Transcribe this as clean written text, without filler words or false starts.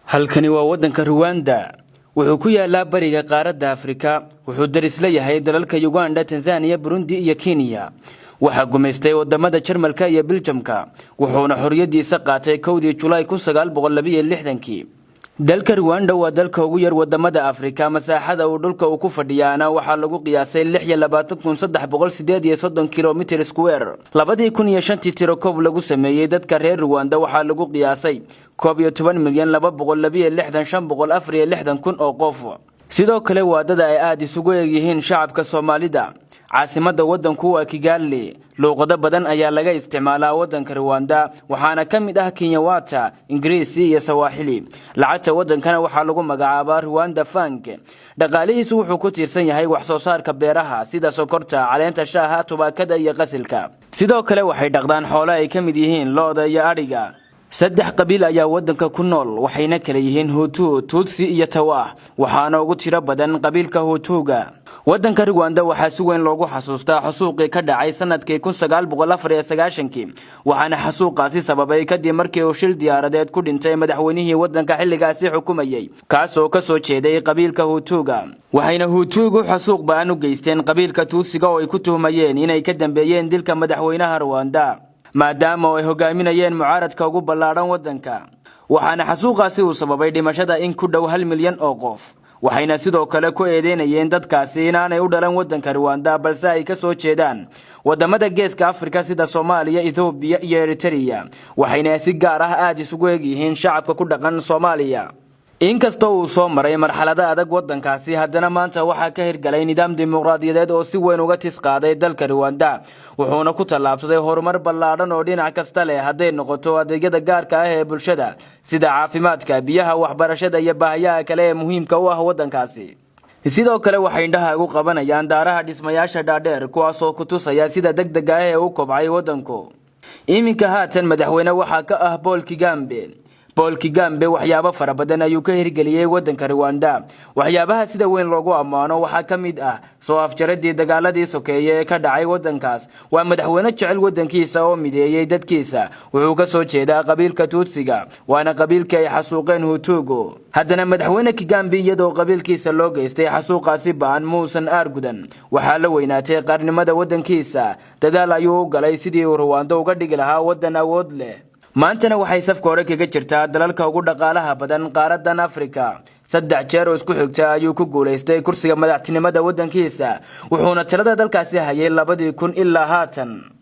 Halkani waa waddanka Ruwanda. Wuxuu ku yaalaa bariga qaaradda Afrika. Wuxuu daris la yahay dalalka Yuganda, Tanzaniya, Burundi iyo Kenya. Waxaa gumaystay wadamada Jarmalka iyo Biljamka, wuxuuna xorriyadiisa qaatay 1dii Julaay 1962-kii. Dalka Ruwanda waa dalka ugu yar wadamada Afrika. Masaaxada uu dhulka uu ku fadhiyaana waxaa lagu qiyaasay 26,338 kilomitir square. 2005-tii tirokoob lagu sameeyey dadka reer Ruwanda waxaa lagu qiyaasay 11,260,564 oo qof. Sidoo kale waa dad ay aada isugu egyihiin shacabka Soomaalida. Caasimadda waddanku waa Kigali. Luuqado badan ayaa laga isticmaalaa waddanka Ruwanda, waxaana ka mid ah Kinyarwanda, Ingiriisi iyo Sawaaxili. Lacagta waddankana waxaa lagu magacaabaa Ruwanda franc. Dhaqaalihiisu wuxuu ku tiirsan yahay wax soo saarka beeraha, sida sokorta, caleenta shaaha, tubaakada iyo qasilka. Sidoo kale waxay dhaqdaan xoolo ay ka mid yihiin lo'da iyo adhiga. Saddex qabiil ayaa waddanka ku nool, waxayna kala yihiin Hutu, Tuutsi iyo Tawah, waxaana ugu tiro badan qabiilka Hutuuga. Waddanka Ruwanda waxaa si weyn loogu xasuustaa xasuuqii ka dhacay sanadkii 1994-kii, waxaana xasuuqaasi sababay kadib markii uu shil diyaaradeed ku dhintay madaxweynihii waddanka xilligaasi xukumayey, kaasoo ka soo jeeday qabiilka Hutuuga. Waxayna Hutuugu xasuuq ba'an u geysteen qabiilka Tuutsiga oo ay ku tuhmayeen inay ka dambeeyeen dilka madaxweynaha Ruwanda, maadaama oo ay hogaaminayeen mucaaradka ugu ballaadhan waddanka. Waxaana xasuuqaasi uu sababay dhimashada in ku dhow 1 milyan oo qof. Waxayna sidoo kale ku eedeynayeen dadkaasi inaanay u dhalan waddanka Ruwanda, balse ay ka soo jeedaan wadamada Geeska Afrika, sida Soomaaliya, Ethoobiya iyo Eritrea. Waxayna si gaar ah aada isugu egyihiin shacabka ku dhaqan Soomaaliya. Inkastoo uu soo maray marxalado adag waddankaasi, haddana maanta waxaa ka hirgalay nidaam dimuqraadiyadeed oo si weyn uga tis qaaday dalka Ruwanda, wuxuuna ku tallaabsaday horumar ballaadhan oo dhinac kasta leh, hadday noqoto adeegyada gaarka ah ee bulshada, sida caafimaadka, biyaha, waxbarashada iyo baahiyaha kale ee muhiimka u ah waddankaasi. Sidoo kale waxay indhaha ugu qabanayaan daaraha dhismayaasha dhaadheer, kuwaasoo ku tusaya sida degdega ah ee u kobcay waddanku. Iminka haatan madaxweyne waxaa ka ah Paul Kagame. Paul Kagame waxyaabo fara badan ayuu ka hirgeliyey waddanka Ruwanda. Waxyaabaha sida weyn loogu ammaano waxaa ka mid ah soo afjaradii dagaaladii sokeeye ee ka dhacay waddankaas. Waa madaxweyne jecel waddankiisa oo mideeyey dadkiisa. Wuxuu ka soo jeedaa qabiilka Tuutsiga, waana qabiilkii ay xasuuqeen Hutuugu. Haddana madaxweyne Kagame, iyadoo qabiilkiisa loo geystay xasuuqaasi ba'an, muusan aargudan. Waxaa la weynaatay qaarnimada waddankiisa. Dadaal ayuu u galay sidii uu Ruwando uga dhigi lahaa waddan awood leh. Maantana waxay safka hore kaga jirtaa dalalka ugu dhaqaalaha badan qaaradan Afrika. Saddex jeer oo isku xigta ayuu ku guulaystay kursiga madaxtinimada waddankiisa, wuxuuna talada dalkaasi hayay 2000 ilaa haatan.